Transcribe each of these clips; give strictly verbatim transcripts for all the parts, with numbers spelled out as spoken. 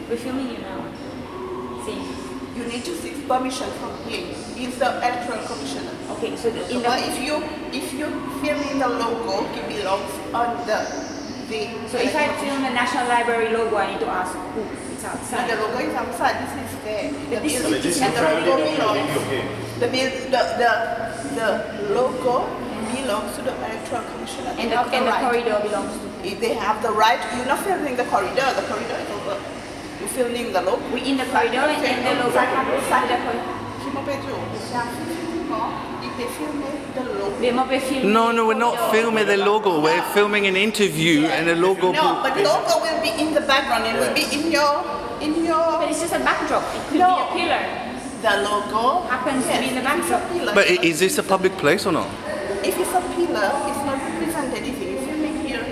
We're filming you now. See. You need to seek permission from him. He's the electoral commissioner. Okay, so the, in But the, if you, if you filming the logo, it belongs under the. So if I film the National Library logo, I need to ask who? It's No, outside. The logo is outside. This is there. But this building, is- and the logo belongs. The build, the, the, the logo belongs to the electoral commissioner. They And the, have the and the right. Corridor belongs to. If they have the right, you're not filming the corridor. The corridor is over. You're filming the logo. We in the corridor and the logo happens to be the corridor. Ki mon pe dir ou? Msye Afif, i pe filme the logo. Be mon pe film. No, no, we're not filming the logo. We're filming an interview and the logo. No, but the logo will be in the background. It will be in your, in your. But it's just a backdrop. It could No. Be a pillar. The logo Happens to be in the Yes, it's a backdrop. pillar. But i- is this a public place or not? If it's a pillar, it's not represent anything. You're filming here.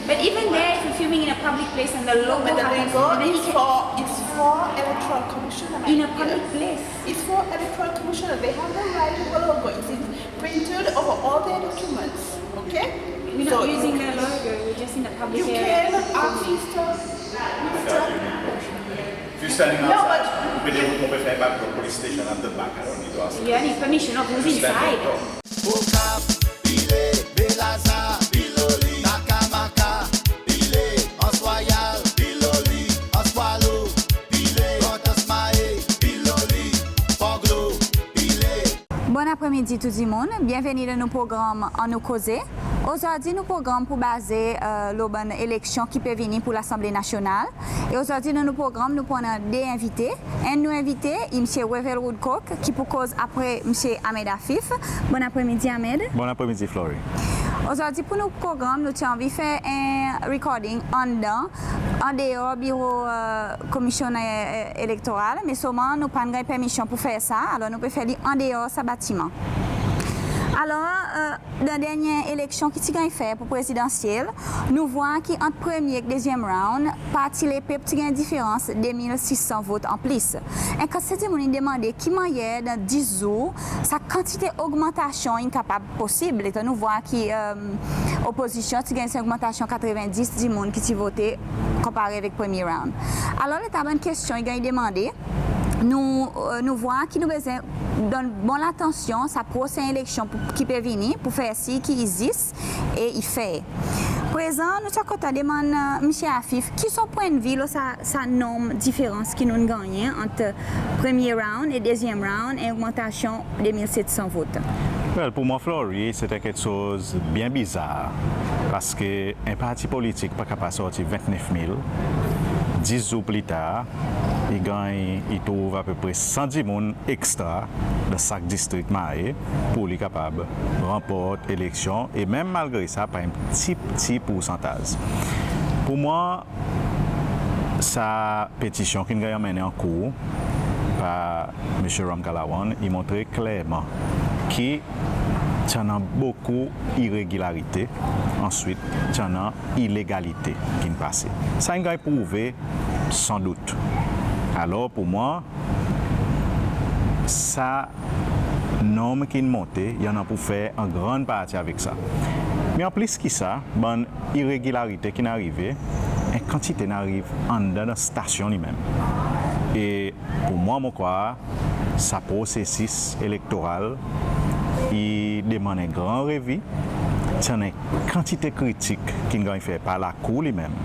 But even there, if you're filming in a public place and the logo But the happens, logo then he is can, for, it's for electoral commissioner. In a public place. It's for electoral commissioner. They have the right to the logo. It's printed over all their documents. Okay? We're not using the logo, we're just in the public You area. Can ask Mister Mister If you're standing No, outside, but- you can open open fire back to the police station at the back. I don't need to ask. Yeah, I need permission of who's Just stand inside. there. Okap, Pile, Belazar, Piloli, Takamaka, Pile, Anse Royale, Piloli, Anse Boileau, Pile, Grand Anse Mahé, Piloli, Port Glaud, Pile. Bonn apremidi tou dimoun, byenveni dan nou progranm Annou Koze. Ozordi nou progranm pou baze, e, lo bann eleksyon ki pe vini pou Lasanble Nasyonal. E ozordi dan nou progranm nou pou annan de envite. Enn nou envite i Msye Wavel Woodcock ki pou koz apre Msye Ahmed Afif. Bonn apremidi Ahmed. Bonn apremidi Flory. Ozordi pou nou progranm nou ti anvi fer en recording anndan, an deor biro, e, Komisyon, e, Elektoral, me selman nou pa'n ganny permisyon pou fer sa, alor nou pe fer li an deor sa batiman. Alor, e, dan dernyen eleksyon ki ti ganny fer pou prezidansyel, nou vwar ki ant premye ek dezyenm round, Parti Lepep ti ganny diferans de mil sis san vot an plis. En kantite dimoun in demande ki mannyer dan dis zour sa kantite ogmantasyon in kapab posib, letan nou vwar ki, e, opozisyon ti ganny se ogmantasyon katrevendis dimoun ki ti vote konpare avek premye round. Alor letan bann kestyon i ganny demande, nou, e, nou vwar ki nou bezwen donn bon latansyon sa prosen eleksyon pou, ki pe vini pou fer sir ki i zis e i fer. Prezan nou ti a kontan demann, e, Msye Afif, ki son pwennvi lo sa, sa nonm diferans ki nou'n gannyen ant premye round e dezyenm round, en ogmantasyon de mil set san vot? Well, pou mwan Flory, se en keksoz byen bizar, paske en parti politik pa kapab sorti ventnef mil, dis zour pli tar, i ganny, i trouv apepre san dimoun ekstra dan sak distrik Mahé pour li kapab ranport eleksyon, e menm malgre sa, par en pti, pti poursantaz. Pour mwan, sa petisyon ki'n ganny anmennen an kour par Msye Ramkalawan, i montre klerman ki ti annan bokou iregilarite, answit ti annan ilegalite ki'n pase. Sa in ganny prouve san dout. Alor pour mwan, sa nonm ki'n monte, i annan pour fer an grann parti avek sa. Me an plis ki sa, bann iregilarite ki'n arive, en kantite in ariv anndan dan stasyon li menm. E pour mwan, mon krwar sa prosesis elektoral i demann en gran revi. Ti annan en kantite kritik ki'n ganny fer par lakour li menm,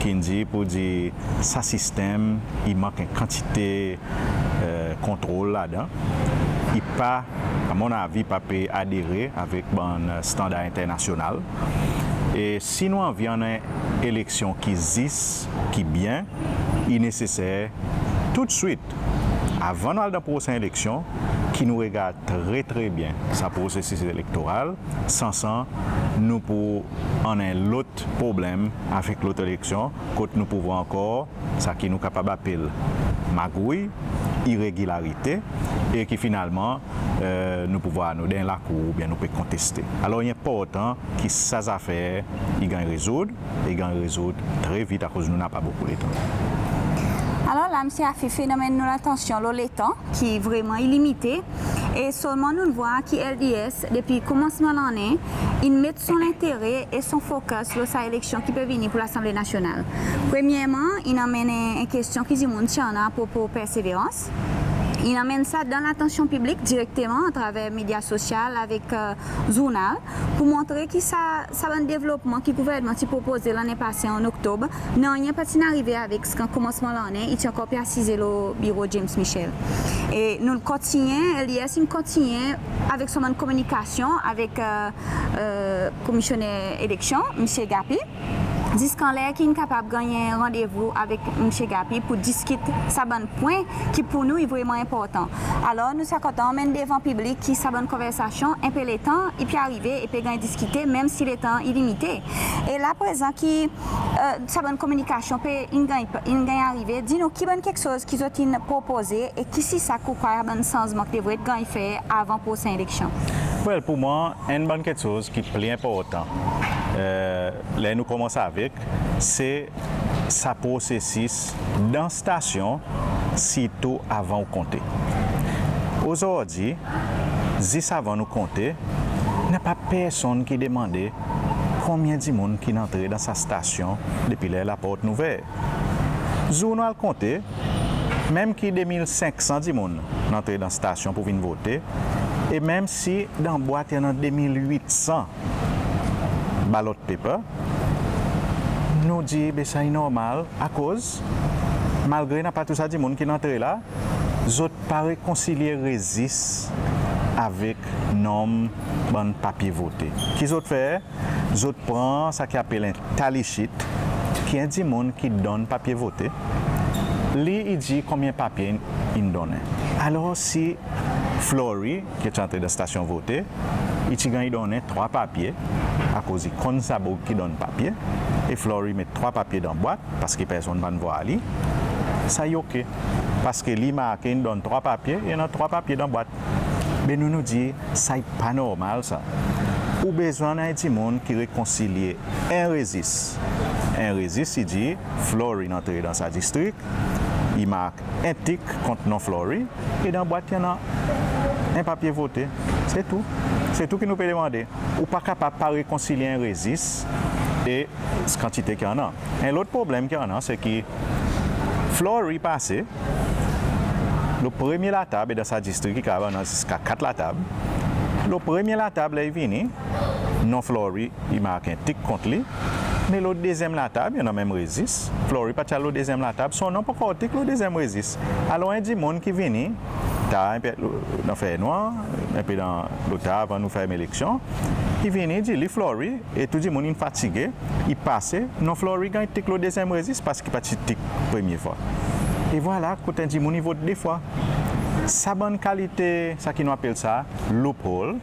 ki'n dir pour dir sa sistenm i mank en kantite, e, kontrol ladan. I pa, a mon avi, pa pe adere avek bann standar enternasyonal. E si nou anvi annan en eleksyon ki zis, ki byen, i neseser toudswit, avan nou al dan prosen eleksyon, ki nou regard tre, tre byen sa prosesis elektoral, sansan nou pou annan en lot problenm avek lot eleksyon, kot nou pou vwar ankor sa ki nou kapab apel magouy, iregilarite, e ki finalman, e, nou pou vwar nou dan lakour oubyen nou pe konteste. Alor, i enportan ki sa zafer i ganny rezoud, e i ganny rezoud tre vit akoz nou napa bokou letan. Alor la, Msye Afif, in anmenn nou latansyon lo letan ki vreman i limite. E selman nou'n vwar ki LDS, depi komansman lannen, in met son lentere e son focus lo sa eleksyon ki pe vini pour Lasanble Nasyonal. Premyerman, in anmenn en, en kestyon ki dimoun ti annan apropo Perseverance. In anmenn sa dan latansyon piblik direkteman atraver medya sosyal avek, e, zournal pour montre ki sa, sa bann devlopman ki gouvernman ti propoze lannen pase an Oktob, nanryen pa ti'n arive avek, ziska komansman lannen i ti ankor pe asize lo biro James Michel. E nou kontinyen, LDS in kontinyen avek son bann kominikasyon avek, e, e, Komisyoner Eleksyon, Msye Gappy, ziskan ler ki in kapab ganny en randevou avek Msye Gappy pour diskit sa bann pwen ki pour nou i vreman enportan. Alor nou ti a kontan anmenn devan piblik ki sa bann konversasyon, en pe letan i pe arive e pe ganny diskite, menm si letan i limite. E la prezan ki, e, sa bann kominikasyon pe in ganny, in ganny arive, dir nou ki bann keksoz ki zot in propoze e kisisa ki ou krwar bann sanzman ki devret ganny fer avan prosen eleksyon? Well, pour mwan, enn bann keksoz ki pli enportan, e, ler nou konmans avek, se sa prosesis dan stasyon, sirtou avan ou konte. Ozordi, zis avan nou konte, napa personn ki demande konbyen dimoun ki'n antre dan sa stasyon depi ler laport in ouver. Zour nou al konte, menm ki de mil senk san dimoun in antre dan stasyon pour vin vote, e menm si dan bwat i annan de mil wit san ballot paper, nou dir, be sa i normal, akoz malgre napa tou sa dimoun ki'n antre la, zot pa rekonsilye rezis avek nonm bann papye vote. Ki zot fer? Zot pran sa ki apel en tally sheet, ki en dimoun ki donn papye vote, li i dir konbyen papye in, in donnen. Alor si Flory, ki ti antre dan stasyon vote, i ti ganny donnen trwa papye, akoz i konn sa boug ki donn papye, e Flory met trwa papye dan bwat, paski personn pa'n vwar li, sa i oke. Paski li marke in donn trwa papye, i annan trwa papye dan bwat. Be nou, nou dir, sa i pa normal sa. Ou bezwen annan en dimoun ki rekonsilye en rezis. En rezis i dir, Flory in antre dan sa distrik, i mark en tik kont non Flory, e dan bwat i annan en papye vote. Se tou. Se tou ki nou pe demande. Ou pa kapab pa rekonsilye en rezis e kantite ki annan. En lot problenm ki annan, se ki Flory pase lo premye latab, e dan sa distrik i kapab annan ziska kat latab. Lo premye latab, ler i vini, non Flory i mark en tik kont li, me lo dezyenm latab, i annan menm rezis, Flory pa ti al lo dezyenm latab, son non pa ankor tik lo dezyenm rezis. Alor en dimoun ki vini, ta en pe, dan fernwar, en pe dan lotar avan nou ferm eleksyon, i vini, i dir li Flory, e tou dimoun in fatige, i pase, non Flory ganny tik lo dezyenm rezis paski pa ti tik premye fwa. E vwala kot en dimoun i vot de fwa. Sa bann kalite, sa ki nou apel sa loophole,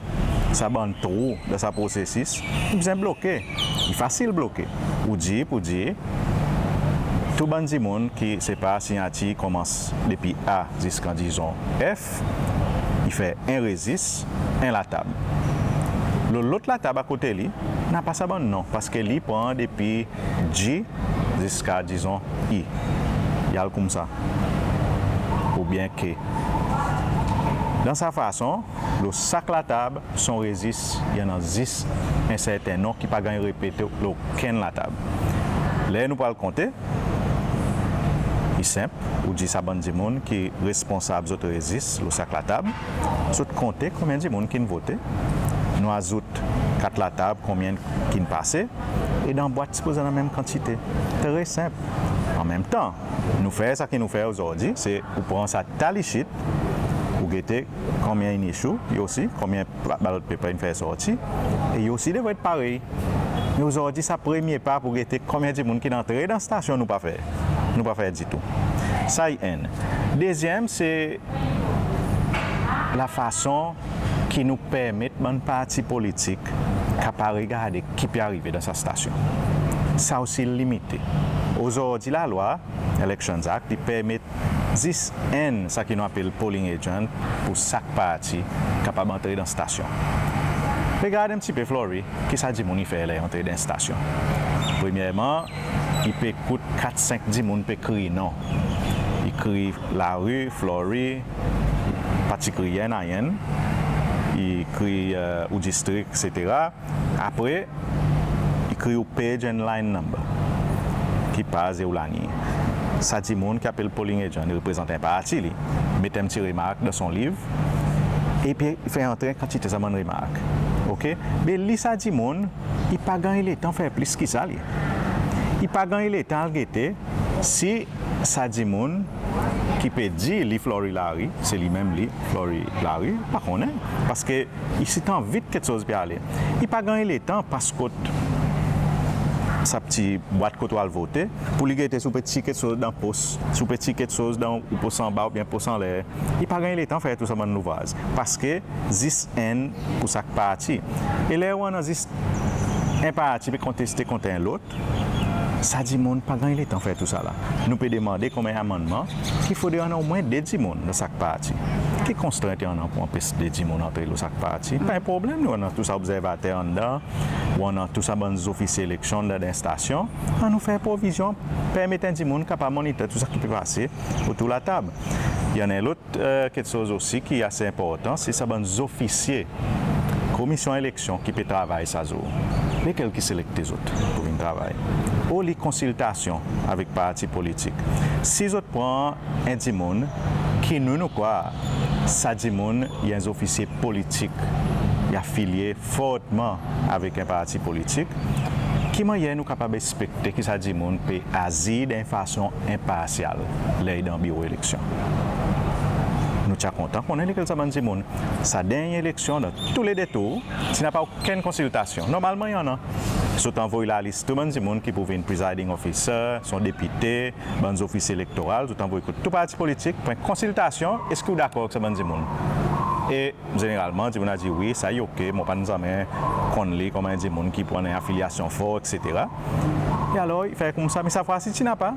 sa bann trou dan sa prosesis, i bezwen bloke. I fasil bloke. Ou dir, pour dir, tou bann dimoun ki sepa sinyatir konmans depi A ziska, dizon, F, i fer en rezis, en latab. Lo lot latab akote li, napa sa bann non, paski li pran depi G ziska, dizon, I. I al koumsa. Oubyen K. Dan sa fason, lo sak latab, son rezis, i annan zis en serten non ki pa ganny repete lo okenn latab. Ler nou pral konte, i senp, ou dir sa bann dimoun ki responsab zot rezis lo sak latab, zot konte konbyen dimoun ki'n vote, nou azout kat latab konbyen ki'n pase, e dan bwat sipoze annan menm kantite. Tre senp. Anmenmtan, nou fer sa ki nou fer ozordi, se ou pran sa tally sheet, ou gete konbyen in issue, i osi, konbyen ballot paper in fer sorti, e i osi devret parey. Me ozordi sa premye pa pour gete konbyen dimoun ki'n antre dan stasyon, nou pa fer. Nou pa fer ditou. Sa i enn. Dezyenm, se lafason ki nou permet bann parti politik kapab regarde ki pe arive dan sa stasyon. Sa osi limite. Ozordi lalwa, Elections Act, i permet zis enn sa ki nou apel polling agent pour sak parti kapab antre dan stasyon. Regard en pti pe Flory, ki sa dimoun i fer ler i antre dan stasyon. Premyerman, i pe ekout kat senk dimoun pe kriy non. I kriy lari, Flory, pa ti kriy anyen, i kriy ou distrik, etsetera. Apre i kriy ou page and line number, ki paz e ou laliny. Sa dimoun ki apel polling agent, i reprezant en parti li, met en pti remark dan son liv, epi i fer antre kantite sa bann remark. OK? Me li sa dimoun, i pa ganny letan fer plis ki sa li. I pa ganny letan al gete si sa dimoun ki pe dir li Flory Larue, se li menm li Flory Larue, pa konnen, paske i sitan vit keksoz pe ale. I pa ganny letan pas kot sa pti bwat kot ou al vote, pour li gete si ou pe tir keksoz dan pos, si ou pe tir keksoz dan ou pos anba oubyen pos anler. I pa ganny letan fer tou sa bann louvraz, paske zis enn pour sak parti. E ler ou annan zis en parti pe konteste kont en lot, sa dimoun pa ganny letan fer tou sa la. Nou pe demande konman en amannman ki fodre annan omwen de dimoun dan sak parti. Ki konstrent i annan pour anpes de dimoun antre lo sak parti? Pa en problenm, nou annan tou sa obzervater anndan, ou annan tou sa bann zofisye eleksyon anndan dan stasyon. Annou fer provizyon, permet en dimoun kapab monitor tou sa ki pe pase otour latab. I annan en lot keksoz osi ki ase enportan, se sa bann zofisye Komisyon Eleksyon ki pe travay sa zour. Lekel ki selekte zot pour vin travay? Oli konsiltasyon avek parti politik? Si zot pran en dimoun ki nou, nou krwar sa dimoun i en zofisye politik, i afilye fortman avek en parti politik, ki mannyer nou kapab ekspekte ki sa dimoun pe azir dan en fason enparsyal ler i dan biro eleksyon? Nou ti a kontan konnen lekel sa bann dimoun. Sa dernyen eleksyon, dan tou le de tour, ti napa okenn konsiltasyon. Normalman i annan. Zot anvoy lalis tou bann dimoun ki pou vin presiding officer, son depite, bann zofisye elektoral, zot anvoy kot tou parti politik pour en konsiltasyon, eski ou dakor avek sa bann dimoun? E zeneralman dimoun a dir wi, sa i OK, mon pa'n zanmen konn li konman en dimoun ki pou annan en afilyasyon for, etsetera. E alor i fer koumsa, me sa fwa si ti napa.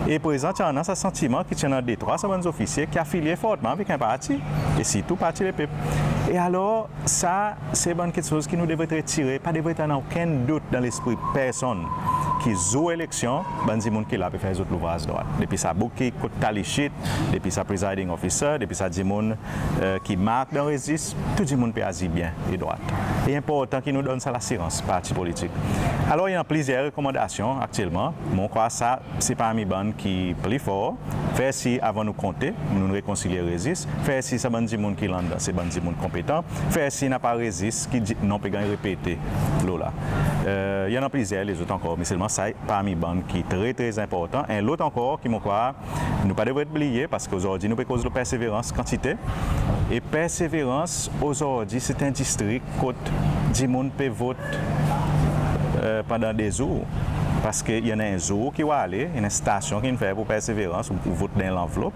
E prezan ti annan sa santiman ki ti annan detrwa sa bann zofisye ki afilye fortman avek en parti, e sirtou Parti Lepep. E alor sa se bann keksoz ki nou devret retire. Pa devret annan okenn dout dan lespri personn ki zour eleksyon, bann dimoun ki la pe fer zot louvraz drwat. Depi sa bouk ki kot Talichit, depi sa presiding officer, depi sa dimoun ki mark dan rezis, tou dimoun pe azir byen e drwat. E enportan ki nou donn sa lasirans parti politik. Alor i annan plizyer rekomandasyon aktyelman, mon krwar sa se parmi bann ki pli for. Fer sir avan nou konte, nou rekonsilye rezis. Fer sir sa bann dimoun ki la anndan se bann dimoun konpetan. Fer sir napa rezis ki non pe ganny repete lo la. I annan plizyer lezot ankor, me selman sa parmi bann ki tre, tre enportan. En lot ankor ki mon krwar nou pa devret bliye, paske ozordi nou pe koz lo Perseverance kantite. E Perseverance ozordi se en distrik kot dimoun pe vot pandan de zour. Paske i annan en zour ki ou ale, i annan en stasyon ki'n fer pour Perseverance, ou vot dan en lanvlop.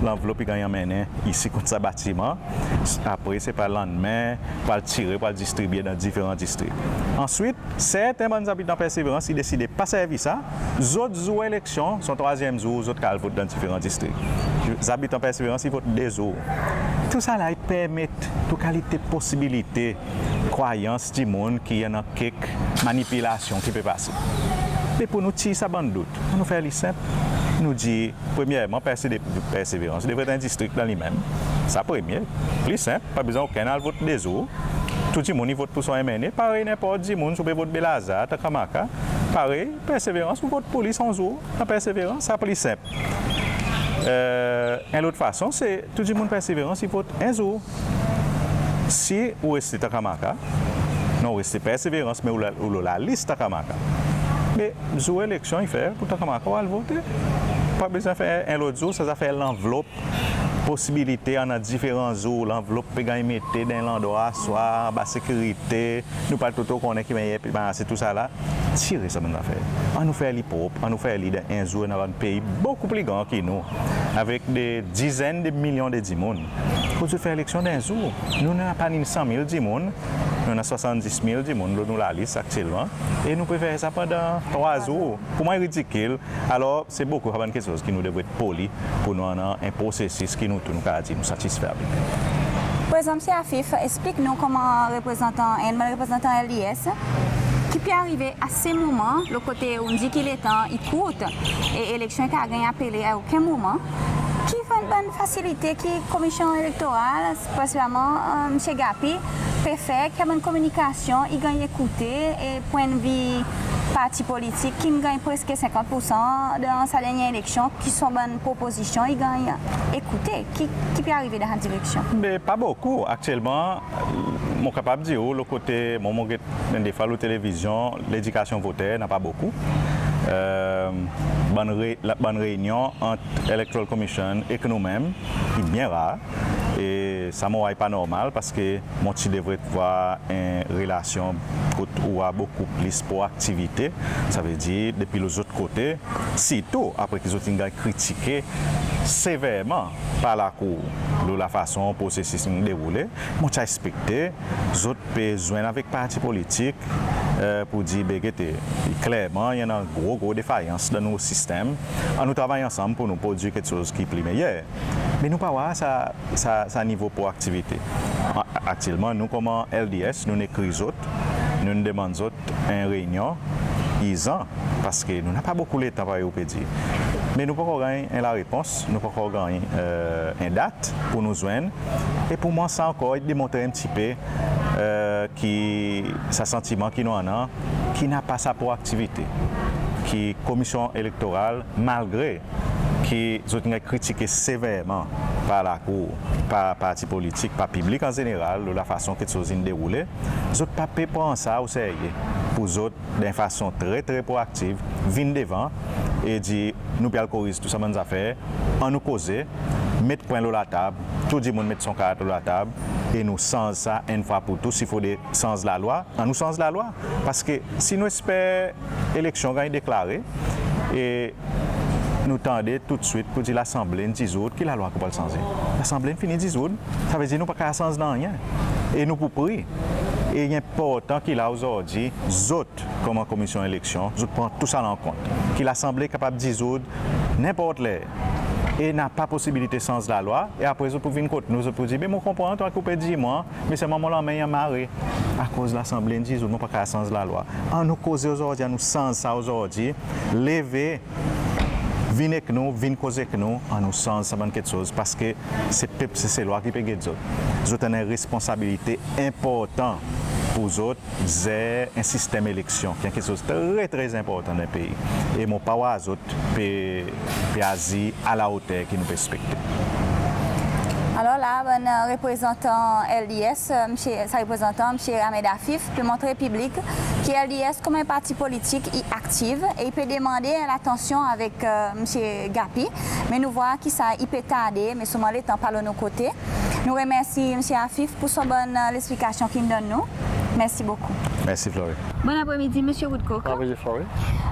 Lanvlop i ganny anmennen isi kot sa batiman. Apre se par lannmen pou al tire, pou al distribye dan diferan distrik. Answit serten bann zabitan Perseverance i deside pa servi sa, zot zour eleksyon, son trwazyenm zour zot kapab al vot dan diferan distrik. Zabitan Perseverance i vot de zour. Tou sa la i permet tou kalite posibilite, krwayans dimoun ki i annan kek manipilasyon ki pe pase. Me pour nou tir sa bann dout, annou fer li senp. Nou dir premyerman Perseverance devret en distrik dan li menm. Sa premye, pli senp, pa bezwen okenn al vot de zour. Tou dimoun i vot pour son MNA, parey nenport dimoun, si ou pe vot Baie Lazare, Takamaka, parey Perseverance, ou vot pour li son zour dan Perseverance, sa pli senp. En lot fason se tou dimoun Perseverance i vot en zour. Si ou reste Takamaka, non, ou reste Perseverance, me ou lo lalis Takamaka, me zour eleksyon i fer pour Takamaka ou al vote. Pa bezwen fer en lot zour. Sa zafer lanvlop, posibilite annan diferan zour, lanvlop pe ganny mete dan en landrwa, swa anba sekirite, nou pa tro tro konnen ki mannyer pe marse tou sa la. Tire sa bann zafer. Annou fer li prop, annou fer li dan en zour. Nou annan bann pei bokou pli gran ki nou, avek de dizenn de milyon de dimoun. Kot zot fer eleksyon dan en zour? Nou napa ni san mil dimoun, nou annan swasanndis mil dimoun lo nou lalis aktyelman, e nou pe fer sa pandan trwa zour. Pour mwan i ridikil. Alor se bokou sa bann keksoz ki nou devret poli pour nou annan en prosesis ki nou tou nou kapab dir nou satisfe avek. Prezan Msye Afif, eksplik nou konman reprezantan, enn bann reprezantan LDS, ki pe arive a se moman, lo kote ou'n dir ki letan i kourt e eleksyon i kapab ganny apele a okenn moman, Ki bann, bann fasilite ki Komisyon Elektoral, prensipalman, e, Msye Gappy, pe fer ki sa bann kominikasyon i ganny ekoute e pwennvi parti politik ki'n ganny preske senkant poursan dan sa dernyen eleksyon, ki son bann propozisyon i ganny ekoute? Ki, ki pe arive dan sa direksyon? Me pa bokou. Aktyelman, mon kapab dir ou, lo kote, mon, mon get, enn de fwa lo televizyon, ledikasyon voter napa bokou. E, bann re-, la, bann reinyon ant Electoral Commission ek nou menm, i byen rar. E sa mon war i pa normal, paske mon ti devret war en relasyon kot ou war bokou plis proaktivite. Savedir, depi lo zot kote, sirtou apre ki zot in ganny kritike severman par lakour lo lafason prosesis in deroule, mon ti a ekspekte zot pe zwenn avek parti politik, e, pour dir, be gete, klerman, i annan gro, gro defayans dan nou sistenm. Annou travay ansanm pour nou prodwir keksoz ki pli meyer. Me nou pa war sa, sa, sa nivo proaktivite. A-, aktyelman, nou konman L D S, nou'n ekrir zot, nou'n demann zot en reinyon irzan, paske nou napa bokou letan, parey ou pe dir. Me nou pa ankor ganny en larepons, nou pa ankor ganny, e, en dat pour nou zwenn. E pour mwan, sa ankor i demontre en pti pe, e, ki sa santiman ki nou annan, ki napa sa proaktivite, ki Komisyon Elektoral, malgre ki zot in ganny kritike severman par lakour, par parti politik, par piblik an zeneral, lo lafason keksoz in deroule, zot pa pe pran sa o serye pour zot, dan en fason tre, tre proaktiv, vin devan e dir, nou pe al koriz tou sa bann zafer, annou koze, met pwen lo latab, tou dimoun met son kart lo latab, e nou sanz sa enn fwa pour tou. Si fodre sanz lalwa, annou sanz lalwa. Paske si nou esper eleksyon ganny deklare, e nou tande toudswit pour dir Lasanble in dizourd, ki lalwa ki pou al sanze? Lasanble in fini dizourd, savedir nou pa kapab sanz nanryen. E nou pou pri. E i enportan ki la ozordi, zot, konman Komisyon Eleksyon, zot pran tou sa an kont. Ki Lasanble kapab dizourd nenport ler. E napa posibilite sanz lalwa. E apre zot pou vin kot nou, zot pou dir, be mon konpran tou sa ki ou pe dir mwan, me selman mon lanmen i anmare. Akoz Lasanble in dizourd, mon pa kapab sanz lalwa. Annou koze ozordi, annou sanz sa ozordi. Leve, vin ek nou, vin koz ek nou, annou sanz sa bann keksoz, paske se pep Seselwa ki pe get zot. Zot annan en responsabilite enportan pour zot zer en sistenm eleksyon, ki en keksoz tre, tre enportan dan pei. E mon pa war zot pe, pe azir alaoter ki nou pe ekspekte. Alor la, bann reprezantan L D S, e, msye, sa reprezantan, msye Ahmed Afif, pe montre piblik ki L D S konman en parti politik i aktiv e i pe demande latansyon avek, e, msye Gappy. Me nou war ki sa i pe tarde, me selman letan pa lo nou kote. Nou remersi msye Afif pour son bann, e, leksplikasyon ki in donn nou. Mersi bokou. Mersi, Flory. Bon apremidi, msye Woodcock. Bon apremidi, Flory.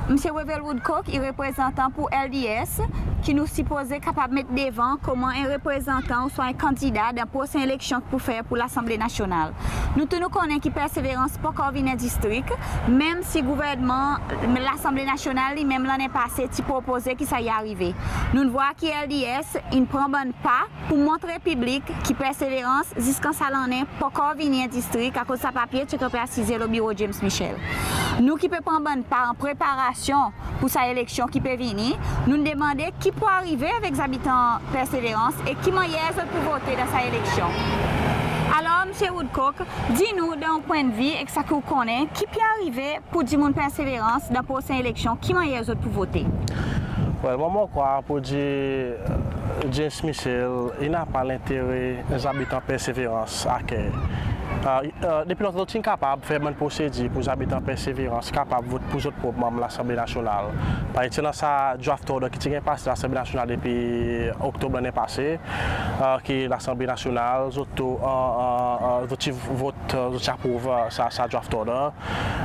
Msye Wavel Woodcock i reprezantan pour L D S, ki nou sipoze kapab met devan konman en reprezantan ouswa en kandida dan prosen eleksyon ki pou fer pour Lasanble Nasyonal. Nou tou nou konnen ki Perseverance pa ankor vin en distrik, menm si gouvernman, Lasanble Nasyonal li menm lannen pase ti propoze ki sa i arive. Nou'n war ki L D S in pran bann pa pour montre piblik ki Perseverance ziskan sa lannen pa ankor vini en distrik, akoz sa papye ti ankor pe asize lo biro James Michel. Nou ki pe pran bann pa an preparasyon pour sa eleksyon ki pe vini, nou'n demande ki pou arive avek zabitan Perseverance e ki mannyer zot pou vote dan sa eleksyon. Alor, msye Woodcock, dir nou dan ou pwennvi ek sa ki ou konnen, ki pe arive pour dimoun Perseverance dan prosen eleksyon, ki mannyer zot pou vote? Well, mwan, mon krwar pour dir, e, James Michel, i napa lentere zabitan Perseverance a ker. E, e, depi lontan zot ti'n kapab fer bann prosedir pour zabitan Perseverance kapab vot pour zot prop manm Lasanble Nasyonal. Parey ti annan sa draft order ki ti ganny pase Lasanble Nasyonal depi Oktob lannen pase, e, ki Lasanble Nasyonal, zot tou, e, e, e, zot ti vot, e, zot ti aprouv, e, sa, sa draft order,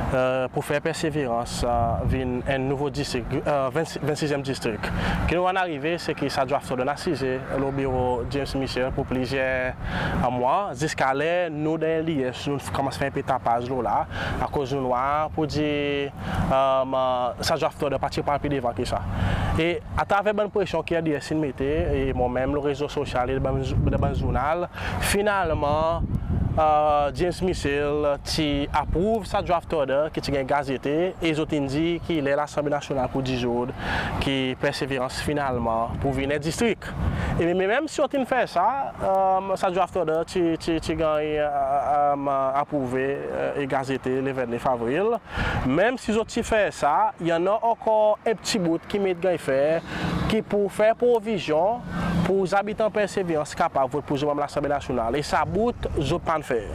e, pour fer Perseverance, e, vin en nouvo distrik, e, venn, vennsizyenm distrik. Ki nou war in arive, se ki sa draft order in asize lo biro James Michel pour plizyer, e, mwan, ziska ler nou dan L D S, nou komans fer en pe tapaz lo la, akoz nou war pour dir, e, sa draft order pa ti pral pli devan ki sa. E atraver bann presyon ki L D S in mete, e mwan menm lo rezo sosyal e dan bann, dan bann zournal, finalman, e, James Michel ti aprouv sa draft order ki ti ganny gazete, e zot in dir ki ler Lasanble Nasyonal pou dizourd, ki Perseverance finalman pou vin en distrik. E me, menm si zot in fer sa, sa draft order ti, ti, ti ganny aprouve e gazete le vennnef Avril. Menm si zot ti fer sa, i annan ankor en pti bout ki merit ganny fer, ki pou fer provizyon pour zabitan Perseverance kapab vot pour zot manm Lasanble Nasyonal. E sa bout zot pa'n fer.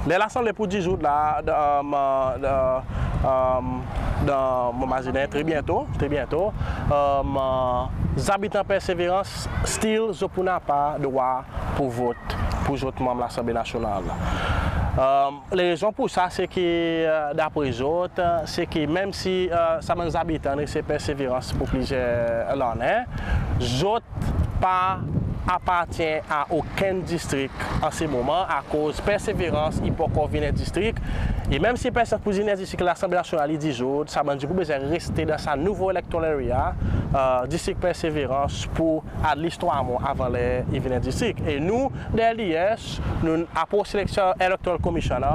Ler Lasanble pou dizoud la, dan, dan, dan, mon mazinen tre byento, tre byento, zabitan Perseverance, still, zot pou napa drwa pour vot pour zot manm Lasanble Nasyonal. Lerezon pour sa, se ki, dapre zot, se ki menm si sa bann zabitan i reste Perseverance pour plizyer lannen, zot pa apartyen a okenn distrik an se moman, akoz Perseverance i pa ankor vin en distrik. E menm si Perseverance pou vin en distrik, Lasanble Nasyonal i dizoud, sa bann dimoun pou bezwen reste dan sa nouvo electoral area, distrik Perseverance, pour at least trwa mwan avan ler i vin en distrik. E nou, dan L D S, nou'n apros Electoral Commission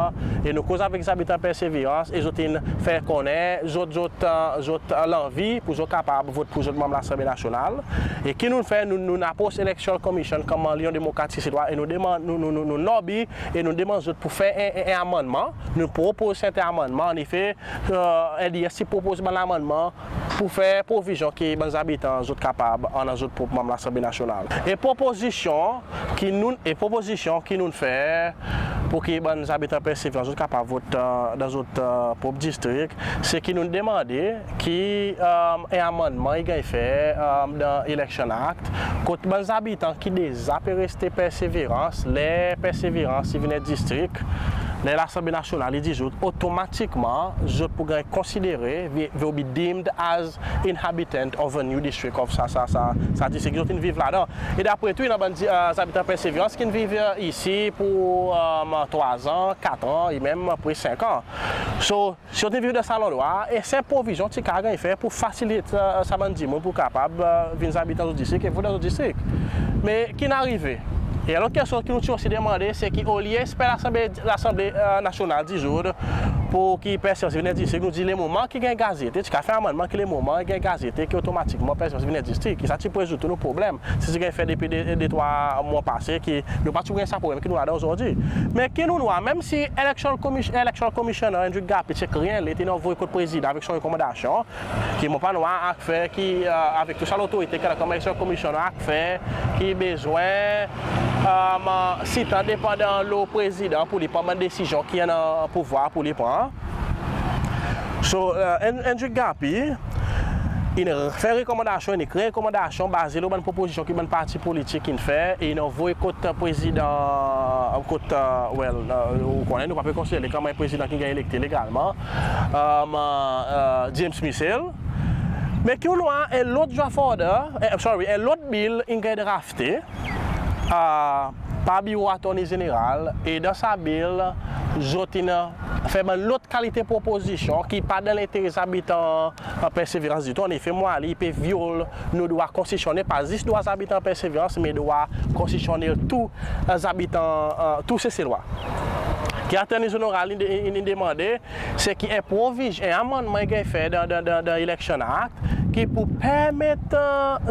e nou koz avek zabitan Perseverance e zot in fer konnen zot, zot, zot lanvi pour zot kapab vot pour zot manm Lasanble Nasyonal. E ki nou'n fer, nou, nou'n apros Electoral Commission konman Linyon Demokratik Seselwa e nou demann, nou, nou, nou, nou lobby e nou demann zot pour fer en, en, en amannman. Nou propoz serten amannman. Annefe, L D S ti propoz bann lamannman pour fer provizyon ki bann zabitan zot kapab annan zot prop manm Lasanble Nasyonal. E propozisyon ki nou, e propozisyon ki nou'n fer pour ki bann zabitan Perseverance zot kapab vot dan zot prop distrik, se ki nou'n demande ki en amannman i ganny fer dan Election Act, kot bann zabitan ki deza pe reste Perseverance, ler Perseverance i vin en distrik, ler Lasanble Nasyonal i dizoud, otomatikman zot pou ganny konsidere, they, they will be deemed as inhabitant of a new district of sa, sa, sa, sa distrik zot in viv ladan. E dapre tou, i annan bann zabitan Perseverance ki'n viv isi pour trwa an, kat an, e menm pre senk an. So, si zot in viv dan sa landrwa, e sa provizyon ti kapab ganny fer pour fasilit sa bann dimoun pour kapab vin zabitan zot distrik e vot dan zot distrik. Me ki'n arive? E lot keksoz ki nou ti osi demande, se ki olye esper Lasanble, Lasanble Nasyonal dizoud pour ki Perseverance vin en distrik, nou dir le moman ki ganny gazete, ti kapab fer amannman ki le moman i ganny gazete ki otomatikman Perseverance vin en distrik. E sa ti pou rezoud tou nou problenm. Se ti ganny fer depi de, de trwa mwan pase ki nou pa ti pou ganny sa problenm ki nou ladan ozordi. Me ki nou'n war, menm si Election Commis-, Election Commissioner Andrew Gapidis ti ekrir en let, in anvoy kot Prezidan avek son rekomandasyon, ki mon pa'n war afer ki, avek tou sa lotorite ki konman Election Commissioner, afer ki bezwen sitan depandan lo Prezidan pour li pran bann desizyon ki i annan pouvwar pour li pran. So, Andrew Gapidis in fer rekomandasyon, in ekrir rekomandasyon baze lo bann propozisyon ki bann parti politik in fer, e in anvoy kot Prezidan, kot, well, ou konnen nou pa pe konsidere li konman en Prezidan ki ganny elekte legalman, James Michel. Me ki nou'n war, en lot draft order, sorry, en lot bill in ganny drafte par biro Attorney Zeneral, e dan sa bill zot in fer bann lot kalite propozisyon ki pa dan lentere zabitan Perseverance ditou. Annefe, mon war li i pe vyol nou drwa konstitisyonnel, pa zis drwa zabitan Perseverance, me drwa konstitisyonnel tou zabitan, tou Seselwa. Ki Attorney Zeneral in, in, in demande, se ki en proviz-, en amannman i ganny fer dan, dan, dan, dan Election Act, ki pou permet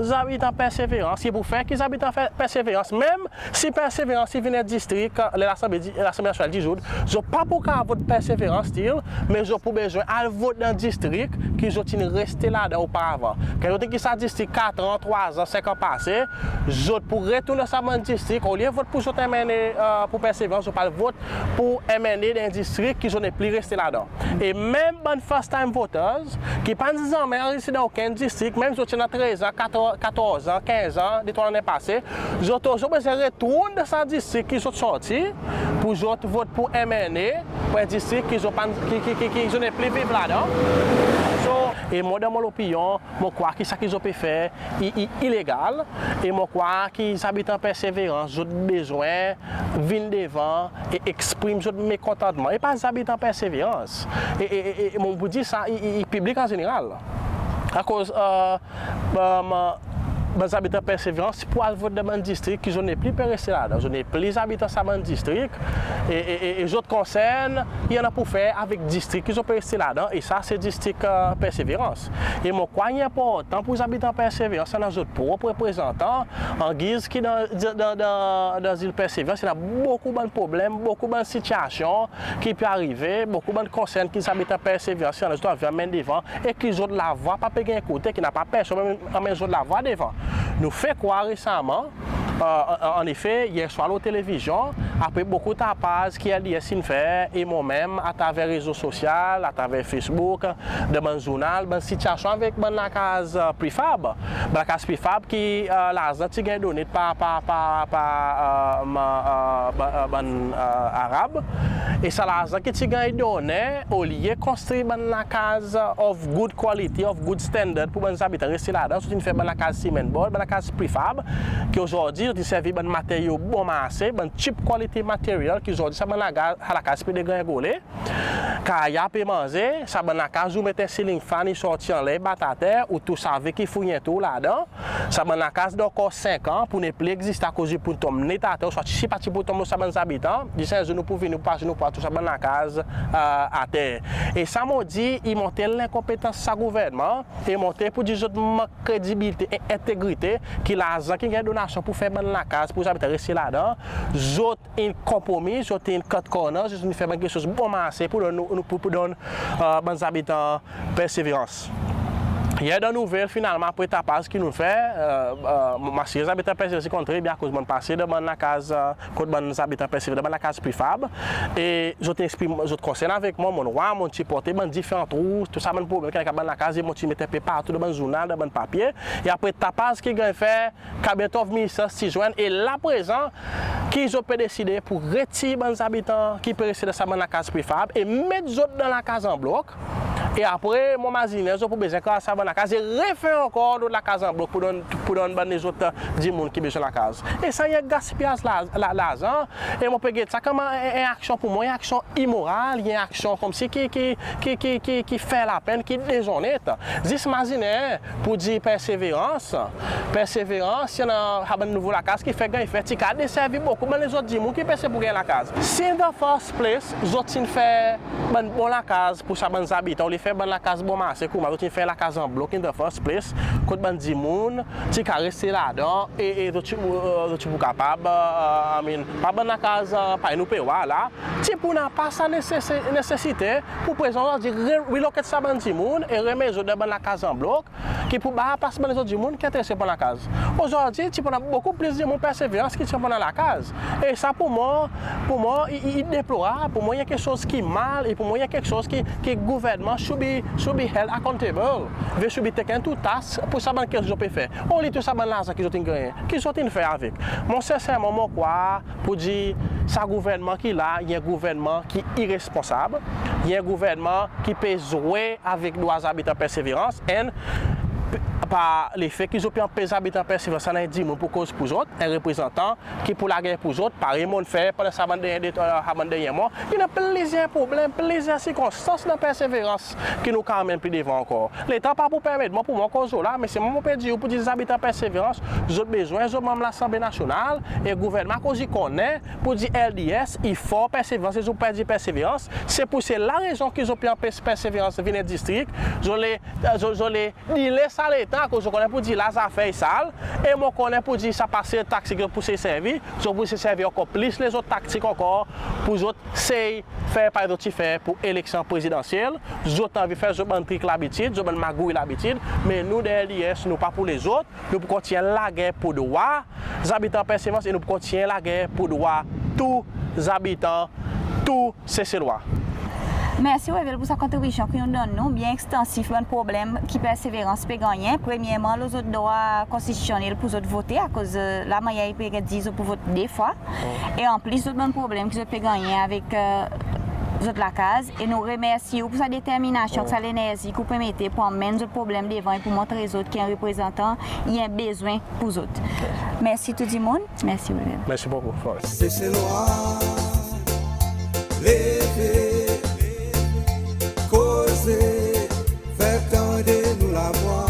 zabitan Perseverance, ki pou fer ki zabitan Perseverance, menm si Perseverance i vin en distrik, ler Lasanble, Lasanble Nasyonal dizoud, zot pa pou kapab vot Perseverance still, me zot pou bezwen al vot dan distrik ki zot in reste ladan oparavan. Kan zot in kit sa distrik kat an, trwa an, senk an pase, zot pou retourn dan sa bann distrik, olye vot pour zot M N A pour Perseverance, zot pou al vot pour M N A dan distrik ki zot nepli reste ladan. E menm bann first time voters ki pa'n zanmen anrezistre dan okenn distrik, menm zot ti annan trez an, katorz an, kenz an, de trwa lannen pase, zot, zot bezwen retourn dan sa distrik ki zot sorti pour zot vot pour M N A pour en distrik ki zot pa'n, ki, ki, ki, ki zot nepli viv ladan. So, e mwan, dan mon lopinyon, mon krwar ki sa ki zot pe fer i, i ilegal, e mon krwar ki zabitan Perseverance zot bezwen vin devan e eksprim zot mekontantman. E pa zabitan Perseverance. E, e, e, e mon pou dir sa i, i, i piblik an zeneral. Akoz, e, e, bann zabitan Perseverance pou al vot dan bann distrik ki zot nepli pe reste ladan. Zot nepli zabitan sa bann distrik. E, e, e, e zot konsern i annan pou fer avek distrik ki zot pe reste ladan. E sa se distrik, e, Perseverance. E mon krwar i enportan pour zabitan Perseverance annan zot prop reprezantan, angiz ki dan, dan, dan, dan zil Perseverance, i annan bokou bann problenm, bokou bann sitiasyon ki pe arive, bokou bann konsern ki zabitan Perseverance i annan, zot anvi anmenn devan, e ki zot lavwa pa pe ganny ekoute, ki napa personn anmenn, anmenn zot lavwa devan. Nou fer krwar resaman, e, an, an, annefe, yer swar lo televizyon, apre bokou tapaz ki L D S in fer, e mwan menm, atraver rezo sosyal, atraver Facebook, dan bann zournal, bann sitiasyon avek bann lakaz, e, prefab. Bann lakaz prefab ki, e, larzan ti ganny donnen par, par, par, par, e, ma, e, ba-, e, bann, e, Arab. E sa larzan ki ti ganny donnen, olye konstri bann lakaz of good quality, of good standard pour bann zabitan reste ladan, zot in fer bann lakaz cement board, bann lakaz prefab, ki ozordi zot in servi bann materyo bon marse, bann cheap quality material, ki ozordi sa bann laga-, lakaz pe degringole. Karya pe manze, sa bann lakaz ou met en ceiling fan, i sorti anler, bat ater, ou tou save ki fouy en trou ladan. Sa bann lakaz dan ankor senk an pou nepli egziste akoz i pou tonm net ater, ouswa si pa ti pou tonm lo sa bann zabitan, zis en zour nou pou vini, pou pase, nou pou war tou sa bann lakaz, e, ater. E sa mon dir, i montre lenkonpetans sa gouvernman, e montre pour dir zot mank kredibilite e entegrite, ki larzan ki ganny donasyon pour fer bann lakaz pour zabitan reste ladan, zot in konpromi, zot in cut corners, zot in fer bann keksoz bon marse pour donn nou, nou, pour, pour donn, e, bann zabitan Perseverance. Yer dan nouvel, finalman, apre tapaz ki nou fer, e, e, mon asire zabitan Perseverance i konn tre byen akoz mon'n pase dan bann lakaz, e, kot bann zabitan Perseverance, dan bann lakaz prefab, e zot in eksprim zot konsern avek mwan, mon'n war, mon'n siporte bann diferan trou, tou sa bann problenm ki annan avek bann lakaz, e mon ti met en pe partou dan bann zournal, dan bann papye. E apre tapaz ki ganny fer, Cabinet of Ministers ti zwenn, e la prezan ki zot pe deside pour retir bann zabitan ki pe reste dan sa bann lakaz prefab e met zot dan lakaz an blok. E apre, mon mazinen zot pou bezwen kraz sa bann lakaz e refer ankor lot lakaz an blok pour donn, pour donn bann lezot dimoun ki bezwen lakaz. E sa i en gaspiyaz la, la, larzan. E mon pe get sa konman en, en aksyon, pour mwan, en aksyon imoral, en aksyon konmsi ki, ki, ki fer lapenn, ki dezonnet. Zis mazinen, pour dir Perseverance, Perseverance, i annan sa bann nouvo lakaz ki fer ganny fer, ti kapab deservi bokou bann lezot dimoun ki pe eseye pour ganny lakaz. Si in the first place zot ti'n fer bann bon lakaz pour sa bann zabitan, olye fer bann lakaz bon marse, koumsa zot ti'n fer lakaz an blok in the first place, kot bann dimoun ti kapab reste ladan, e, e zot ti, e, zot ti pou kapab, e, I mean, pa bann lakaz, e, parey nou pe war la, ti pou napa sa nesesi-, nesesite pour prezan ozordi re-, relocate sa bann dimoun e remet zot dan bann lakaz an blok, ki pou bar plas bann lezot dimoun ki enterese pran lakaz. Ozordi, ti pou annan bokou plis dimoun Perseverance ki ti pou annan lakaz. E sa pour mwan, pour mwan, i, i, i deplorab, pour mwan, i en keksoz ki mal, e pour mwan, i en keksoz ki, ki gouvernman should be, should be held accountable. They should be taken to task pour sa bann keksoz zot pe fer. Olye tou sa bann larzan ki zot in gannyen, ki zot in fer avek? Mwan, senserman, mon krwar pour dir sa gouvernman ki la, i en gouvernman ki iresponsab, i en gouvernman ki pe zwe avek drwa zabitan Perseverance, and p-, par lefe ki zot pe anpes zabitan Perseverance annan en dimoun pour koz pour zot, en reprezantan ki pou lager pour zot, parey mon'n fer pandan sa bann dernyen, e, sa bann dernyen mwan, i annan plizyer problenm, plizyer sirkonstans dan Perseverance ki nou kapab anmenn pli devan ankor. Letan pa pou permet mwan pour mwan koz lo la, me selman mon pe dir ou pour dir zabitan Perseverance, zot bezwen zot manm Lasanble Nasyonal e gouvernman, akoz i konnen pour dir L D S i for Perseverance, e zot perdi Perseverance. Se pour se larezon ki zot pe anpes Perseverance vin en distrik, zot le, zot, zot le dile sa letan, akoz zot konnen pour dir la zafer i sal, e mon konnen pour dir sa pa sel taktik zot pou sey servi, zot pou sey servi ankor plis lezot taktik ankor pour zot sey fer parey zot ti fer pour eleksyon prezidansyel. Zot anvi fer zot bann trik labitid, zot bann magouy labitid, me nou dan L D S, nou pa pour lezot, nou pou kontinyen lager pour drwa zabitan Perseverance e nou pou kontinyen lager pour drwa tou zabitan, tou Seselwa. Mersi Wavel pour sa kontribisyon ki ou'n donn nou, byen ekstansif, bann problenm ki Perseverance pe gannyen. Premyerman, lo zot drwa konstitisyonnel pour zot vote, akoz, e, la mannyer i pe dir zot pou vot de fwa. E anplis zot bann problenm ki zot pe gannyen avek, e, zot lakaz, e nou remersi ou pour sa determinasyon, sa lenerzi ki ou pe mete pour anmenn zot problenm devan e pour montre zot ki en reprezantan, i en bezwen pour zot. Mersi tou dimoun, mersi Wavel. Mersi bokou, Florence. Seselwa, leve, koze, fer tande nou lavwa.